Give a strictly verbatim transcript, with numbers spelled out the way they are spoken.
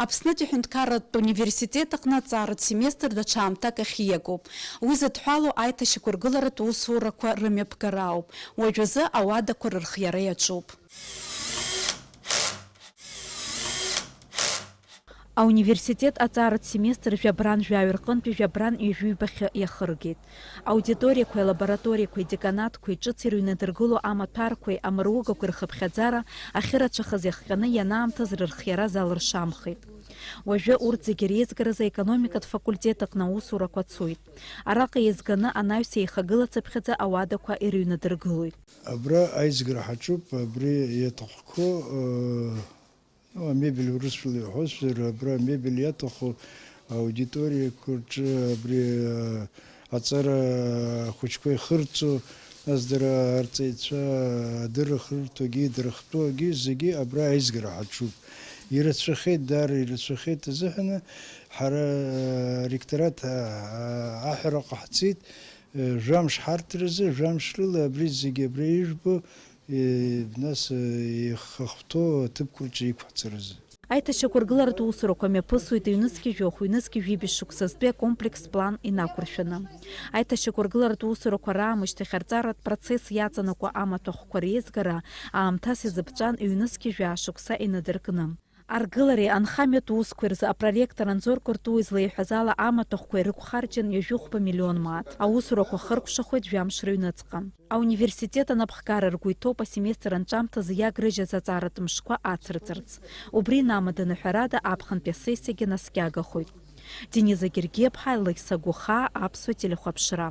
Аԥснытәи аҳәынҭқарратә университет аҟны аҵааратә семестр даҽа аамҭак ахь ииагоуп. Уи зыдҳәалоу аиҭашьақәыргыларатә усурақәа рымҩаԥгара ауп. Уажәазы ауадақәа рырхиара иаҿуп. Ауниверситет аҵааратә семестр жәабран жәаҩа рҟынтәи жәабран ҩажәи ҩбахьы иахыргеит. Аудиториақәеи алабораториақәеи деканатқәеи ҿыц ирыҩнадыргыло амаҭәарқәеи амыругақәеи рхыԥхьаӡара ахьырацәахаз иахҟьаны ианаамҭаз рырхиара залыршамхеит. Уажәы урҭ зегьы реизгаразы аекономикатә факультет аҟны аусурақәа цоит. Араҟа еизганы анаҩс еихагылацыԥхьаӡа ауадақәа ирыҩнадыргылоит. Абра аизгара ҳаҿуп, абри иаҭахқәоу, э, ну, амебель урысшәала иҳәозар, абра амебель иаҭаху аудиториақәа рҿы абри, э, аҵара ахәыҷқәа ихырҵо, нас дара арҵаҩцәа адырра ахьырҭогьы, дырхтәугьы, зегьы абра аизгара ҳаҿуп. Ирацәахеит, даара ирацәахеит азыҳәаны, ҳара, э, аректорат, э, аҳәара ҟаҳҵеит, э, жәамш ҳарҭаразы, жәамш рыла абри зегьы абра ижәбо, Е, нас, е, ихахәҭоу аҭыԥқәа рҿы иқәҳҵарызы? Аиҭашьақәыргыларатә усурақәа мҩаԥысуеит ҩнызқьи жәохә, ҩнызқьи жәибжь шықәсазтәи акомплекстә план инақәыршәаны. Аиҭашьақәыргыларатә усурақәа раамышьҭахь арҵаратә процесс иаҵанакуа амаҭәахәқәа реизгара аамҭас изыԥҵәан ҩнызқьи жәаа шықәса инадыркны. Аргылареи анхамҩатә усқәеи рзы апроректор Анзор Кәыртуа излеиҳәаз ала, амаҭәахәқәа ирықәхарџьын ҩажәи хәба миллион мааҭ. Аусурақәа хыркәшахоит жәамш рыҩныҵҟа. Ауниверситет анапхгара ргәы иҭоуп асеместр анҵәамҭазы иагрыжьыз аҵааратә мшқәа ацырҵарц. Убри инамаданы, ҳәарада, аԥхынтәи асессиагьы наскьагахоит. Дениза Гергиаԥҳа, Леса Гәахаа, Аԥсуа телехәаԥшра.